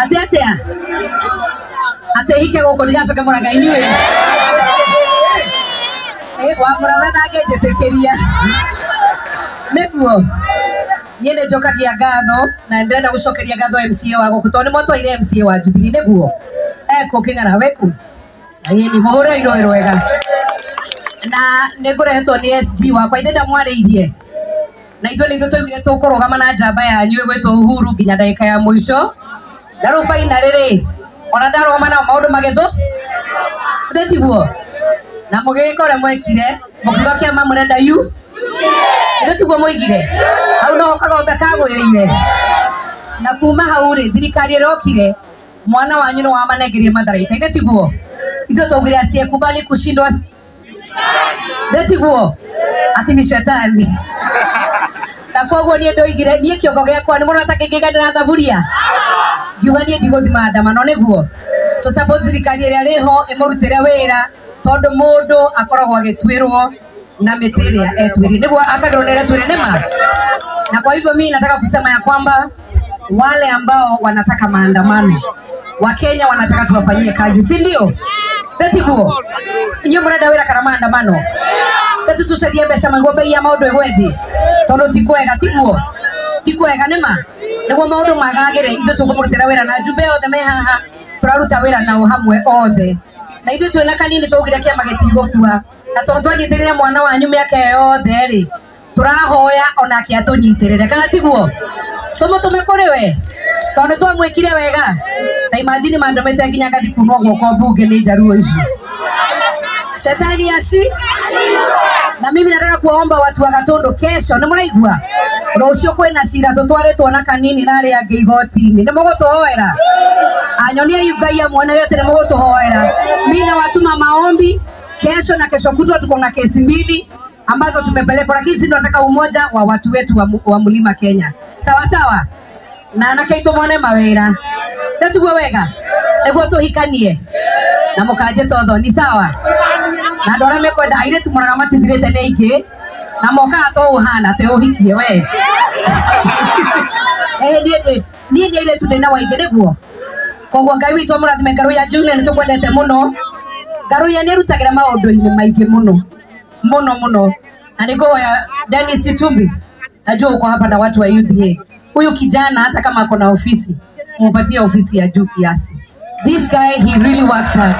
Atĩ atĩa? Atĩ hike gũkũ ndigacoke Mũrang'a inyuĩ. Wa Mũrang'a ndangĩnjĩtĩkĩria. Nĩguo. Niĩ nĩ njokagia ngatho na ndĩrenda gũcokeria ngatho MCA wa gũkũ tondũ nĩ mwatwarire MCA wa Jubilee nĩguo. Ekũ Kĩng'ara weku. Ĩni mũhũre irũĩ rwega. Na nĩ ngũrehetwo nĩ SG wakwa ithe ndamwarĩirie. Na ithuĩ nĩ ithuĩ twaugire tũkũrũgama na njamba yanyu ĩgwĩtwo Uhuru nginya ndagĩka ya mũico. Na rĩu finally rĩ, ona ndarũgama nao maũndũ magĩthũ. Githĩ tiguo? Na mũgĩgĩka ũrĩa mwekire, mũkiuga kĩama mũrenda yu. Githĩ tiguo mũigire? Hau noho kagombe kagwĩrĩire. Na kuma hau rĩ, thirikari ĩrokire, mwana wanyu nĩ wamanengerie matharaita. Githĩ tiguo? Ithuĩ twaugire asiyekubali kushindwa. Githĩ tiguo? Ati ni shetani. Na koguo niĩ ndoigire, niĩ kĩongo gĩakwa nĩ mũrona ta kĩngĩganĩra thaburia. Ngiuga niĩ ndigũthiĩ maandamano nĩguo. Tũ support thirikari ĩrĩa ĩrĩho ĩmũrutĩre wĩra tondũ mũndũ akoragwo agĩtuĩrwo na mĩtĩ ĩrĩa etuĩrire. Nĩguo akagĩrwo nĩ ĩrĩa etuĩrire nĩma. Na kwa hivyo mimi nataka kusema ya kwamba wale ambao wanataka maandamano, Wakenya wanataka tuwafanyie kazi, si ndio? Tiguo? Inyuĩ mũrenda wĩra kana maandamano? Teti tucarie mbeca maguo bei ya maũndũ ĩgwe thĩ tondũ ti kwega, tiguo? Ti kwega nĩma? Nĩguo maũndũ magagĩre ithuĩ tũkũmũrutĩra wĩra na njumbe othe me haha tũraruta wĩra nao hamwe othe. Na ithuĩ twĩna kanini twaugire kĩama gĩtigũkua na tondũ twanyitĩrĩire mwana wanyu mĩaka ĩyo yothe rĩ, tũrahoya onake atũnyitĩrĩre, kana tiguo? Tũmũtũme kũrĩ we tondũ nĩ twamwĩkire wega. Ta imagine mandũmĩte nginya ngathi kunwo guoko mbunge nĩ njaruo ici. Shetani ashi. Na mimi nataka kuwaomba watu wa Gatundu kesho nĩ mũraigua rũciũ kwĩna cira tũtwarĩtwo na kanini na arĩa angĩ igoti-inĩ. Nĩ mũgũtũhoera? Anyonie Ngai amuonere atĩ nĩ mũgũtũhoera. Mimi nawatuma maombi kesho na kesho kutwa, tuko na kesi mbili ambazo tumepelekwa, lakini sisi tunataka umoja wa watu wetu wa Mlima Kenya. Sawa sawa? Na anake aitũ mone mawĩra. Nĩtiguo wega? Nĩguo tũhikanie na mũkanjĩta ũthoni, sawa? Na andũ arĩa mekwenda airĩtu monaga matithirĩte nĩ aingĩ na mokaga to ũhana atĩ ũhikie we. Niĩ nĩ airĩtu ndĩna waingĩ nĩguo. Koguo Ngai witũ amũrathime. Ngaruiya Junior nĩ tũkwendete mũno. Ngaruiya nĩ arutagĩra maũndũ-inĩ maingĩ mũno mũno mũno. Na nĩngũhoya Dennis Itumbi, najua uko hapa na watu wa UDA. Huyu kijana hata kama ako na ofisi, mumpatie ofisi ya juu kiasi. This guy, he really works hard.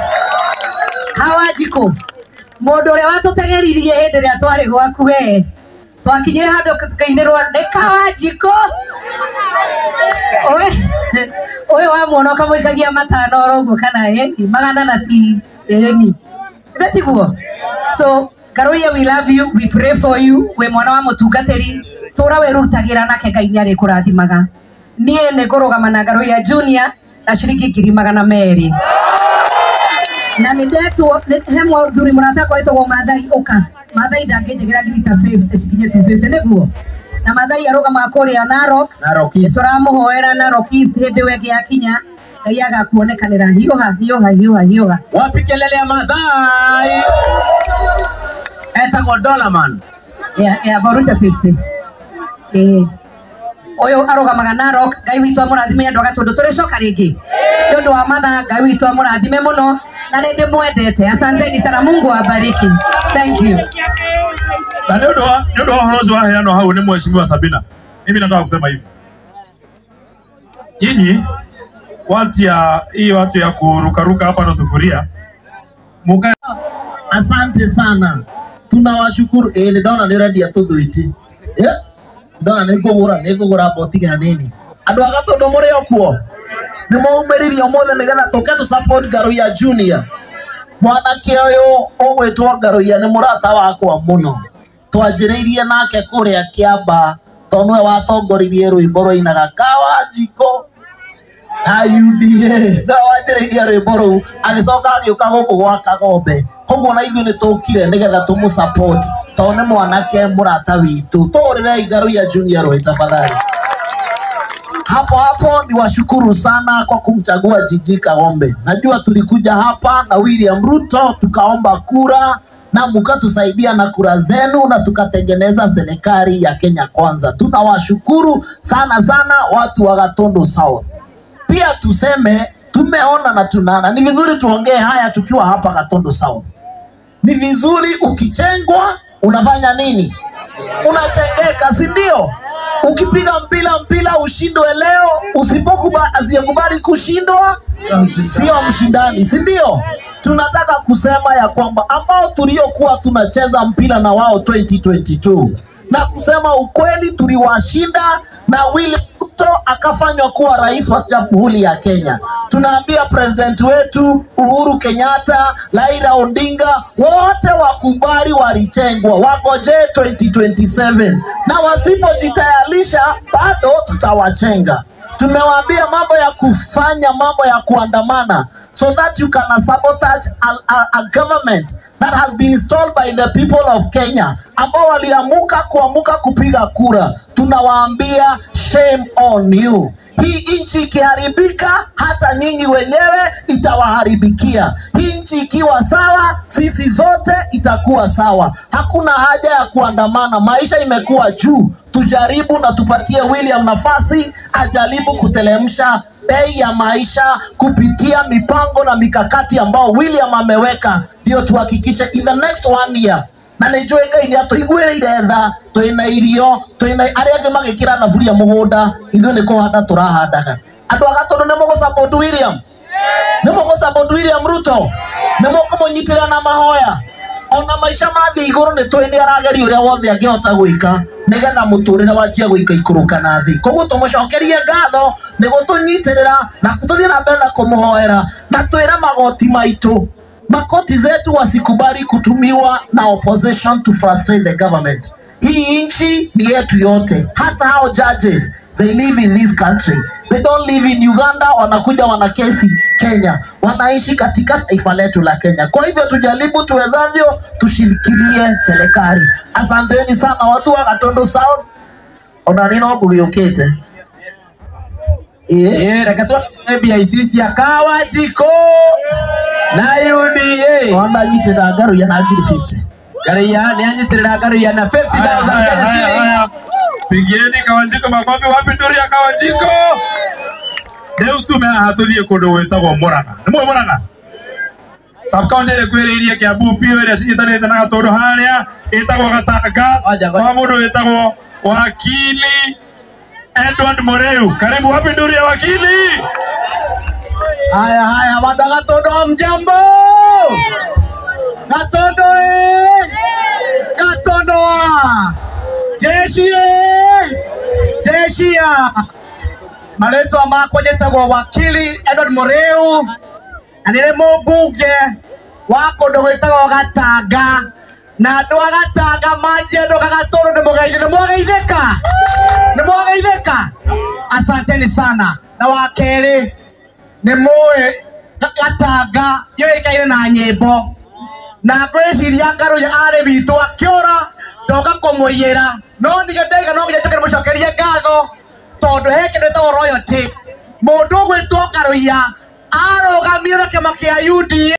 Hawajiko mũndũ ũrĩa watũteng'eririe hĩndĩ ĩrĩa twarĩ gwaku we, twakinyire handũ tũkainĩrwo nĩ Kawanjikũ. Ũyũ wamuona ũkamũikagia matano oro ũguo kana ĩni magana na ti ĩni. Githĩ tiguo? So Ngaruiya, we love you, we pray for you. Wĩ mwana wa mũtungatĩri, tũra wĩrutagĩra nake Ngai nĩ arĩkũrathimaga. Niĩ nĩ ngũrũgama na Ngaruiya Junior na ciringi 200,000. Na nĩ ndetwo he mũthuri mũrata wakwa wĩtagwo Mathai, ũka. Mathai ndangĩnjĩgĩra ngiri ta 50 cikinye 250 nĩguo. Na Mathai arũgamaga kũrĩa Narok. Narok East. Tũramũhoera Narok East hĩndĩ ĩyo ĩngĩ yakinya Ngai agakuonekanĩra. Hiũha hiũha hiũha hiũha. Wapi kelele ya Mathai? Etagwo Dollarman. Yeah, borute 50. Ũyũ arũgamaga Narok. Ngai witũ amũrathime andũ a Gatundu. Tũrĩcoka rĩngĩ nĩ ũndũ wa mathaa. Ngai witũ amũrathime mũno na nĩ ndĩmwendete. Asanteni sana, Mungu awabariki. Thank you. Na nĩ ũndũ wa ũhoro ũcio waheanwo hau nĩ Mheshimiwa Sabina, mimi nataka kusema hivi, nyinyi watu ya hii watu ya kurukaruka hapa na sufuria mukae. Asante sana, tunawashukuru. Nĩ ndona nĩ ũrendia tũthwiti. Ndona nĩ ngũgũra mboti hanini. Andũ a Gatundu mũrĩ o kuo, nĩ maumĩrire ũmũthĩ nĩgetha tũke tũ support Ngaruiya Junior. Mwanake ũyũ ũgwĩtwo Ngaruiya nĩ mũrata wakwa mũno, twanjĩrĩirie nake kũrĩa Kĩamba tondũ nĩwe watongoririe rwĩmbo rwainaga Kawanjikũ na UDA, nĩwe wanjĩrĩirie rwĩmbo rũu, agĩcoka agĩũka gũkũ gwa Kagombe. Koguo na ithuĩ nĩ tũkire nĩgetha tũmũ support tondũ nĩ mwanake mũrata witũ. Tũhũrĩrei Ngaruiya Junior rũĩ tafadhali. Hapo hapo ni washukuru sana kwa kumchagua Gigi Kagombe. Najua tulikuja hapa na William Ruto tukaomba kura na mkatusaidia na kura zenu na tukatengeneza serikali ya Kenya Kwanza. Tunawashukuru sana sana watu wa Gatundu South. Pia Pia tuseme tumeona na tunaona. Ni vizuri tuongee haya tukiwa hapa Gatundu South. Ni vizuri ukichengwa unafanya nini? Unachengeka, si ndio? Ukipiga mpira ushindwe leo, usipokubali, asiyekubali kushindwa sio mshindani, si ndio? Tunataka kusema ya kwamba ambao tuliokuwa tunacheza mpira na wao 2022, na kusema ukweli tuliwashinda na William Ruto akafanywa kuwa rais wa Jamhuri ya Kenya. Tunaambia president wetu Uhuru Kenyatta, Raila Odinga, wote wakubali walichengwa, wagoje 2027, na wasipojitayarisha bado tutawachenga. Tumewaambia mambo ya kufanya mambo ya kuandamana so that you can sabotage a government that has been installed by the people of Kenya, ambao waliamuka kuamuka kupiga kura. Tunawaambia shame on you. Hii nchi ikiharibika, hata nyinyi wenyewe itawaharibikia. Hii nchi ikiwa sawa, sisi zote itakuwa sawa. Hakuna haja ya kuandamana, maisha imekuwa juu. Tujaribu na tupatie William nafasi ajaribu kutelemsha bei ya maisha kupitia mipango na mikakati ambao William ameweka, ndio tuhakikishe in the next 1 year na nä njå Ngai nä atå iguä tha twä irio twä arä angä magä kä ra thaburia må gå nda ithuä nä kå handa tå rahandaga. Andå a Gatũndũ nä må gå support William, nä må gå support William Ruto, nä må kå må nyitä na mahoya ona maica mathiä igå rå nä tå nä arageria å rä a wothe angä gwä ka nä getha må tå rä re wanjia gå ikaikå na thä. Koguo tå må cokerie ngatho nä gå tå nyitä rä ra na tå thiä na mbere na kå må hoera na twä re magoti maitå makoti zetu wasikubali kutumiwa na opposition to frustrate the government. Hii nchi ni yetu yote, hata hao judges they live in this country, they don't live in Uganda. Wanakuja wana kesi Kenya, wanaishi katika taifa letu la Kenya. Kwa hivyo tujaribu tuwezavyo, tushikilie serikali. Asanteni sana watu wa Gatundu South. Ona nino ngugiukite reke twa cia Kawanjikũ na UDA. Ona nyitĩrĩra Ngaruiya na ngiri 50. Ngaruiya nĩ anyitĩrĩra Ngaruiya na 50,000 Kenya shillings. Pigieni Kawanjiko makofi. Wapi nduri ya Kawanjiko? Rĩu tume haha tũthiĩ kũndũ gwĩtagwo Murang'a. Nĩ mũĩ Murang'a? Sub county ĩrĩa ĩkuhĩrĩirie Kiambu biũ ĩrĩa cinyitanĩte na Gatũndũ harĩa ĩtagwo Gatanga, kwa mũndũ wĩtagwo Wakili Edward Moreu. Karibu, wapi nduri ya wakili? Haya haya, watu wa Gatundu hamjambo? Gatundu Gatundu jeshi jeshi ya marĩtwa makwa njĩtagwo Wakili Edward Moreu na nĩrĩ mũmbunge wa kũndũ gwĩtagwo Gatanga, na andũ a Gatanga manjia andũ a Gatundu nĩ mũgeithio, nĩ mwageithĩka, nĩ mwageithĩka, asanteni sana. Na wa kerĩ nĩ mũĩ Gatanga yũĩkaine na nyĩmbo, na ngwĩciria Ngaruiya arĩ witũ akĩũra ndoka kũmũiyĩra, no ndige ndaiga no nginya njoke ndĩmũcokerie ngatho tondũ he kĩndũ gĩtagwo royalty. Mũndũ ũgwĩtwo Ngaruiya arũgamire na kĩama kĩa UDA.